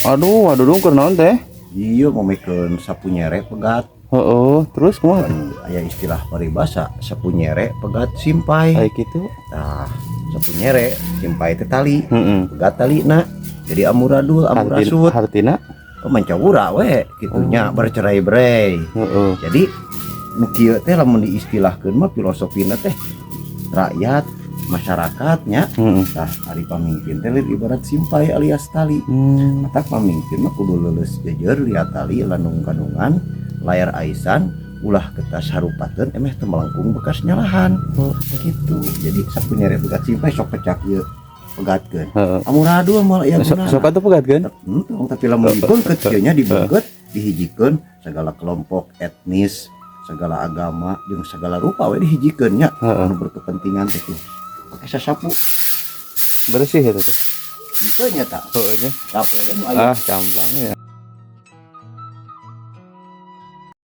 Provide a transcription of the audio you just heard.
Aduh, aduh dong, kunaon teh? Iya, momekeun sapu nyere pegat. Heeh, terus kumaha? Kan aya istilah paribasa, sapu nyere pegat simpai. Kayak gitu. Nah, sapu nyere simpai teh tali. Heeh. Pegat tali na. Jadi amuradul, amurasut. Hartina? Oh, mancawura we kitunya, bercerai-berai. Jadi nu kieu teh lamun diistilahkeun mah filosofina teh rakyat, masyarakatnya. Tah, ari pamimpin teh lain ibarat simpai alias tali. Matak pamimpin mah kudu leuleus jeujeur liat tali, landung kandungan, layar aisan, ulah getas harupateun emeh teu melengkung bekas nyalahan gitu. Jadi sapu nyere pegat simpai, sok pecak ieu pegatkeun. Amuradul moal aya Sok gunana. Sok atuh pegatkeun. Entong, tapi lamun dibeungkeut kieu nya, dibeungkeut, dihijikeun segala kelompok etnis, segala agama jeung segala rupa we dihijikeun nya. Anu berkepentingan teh tuh pakai sasapu. Bersih eta teh. Henteu nya ta. Heeh nya. Capek kan aya. Ah, camplang ya.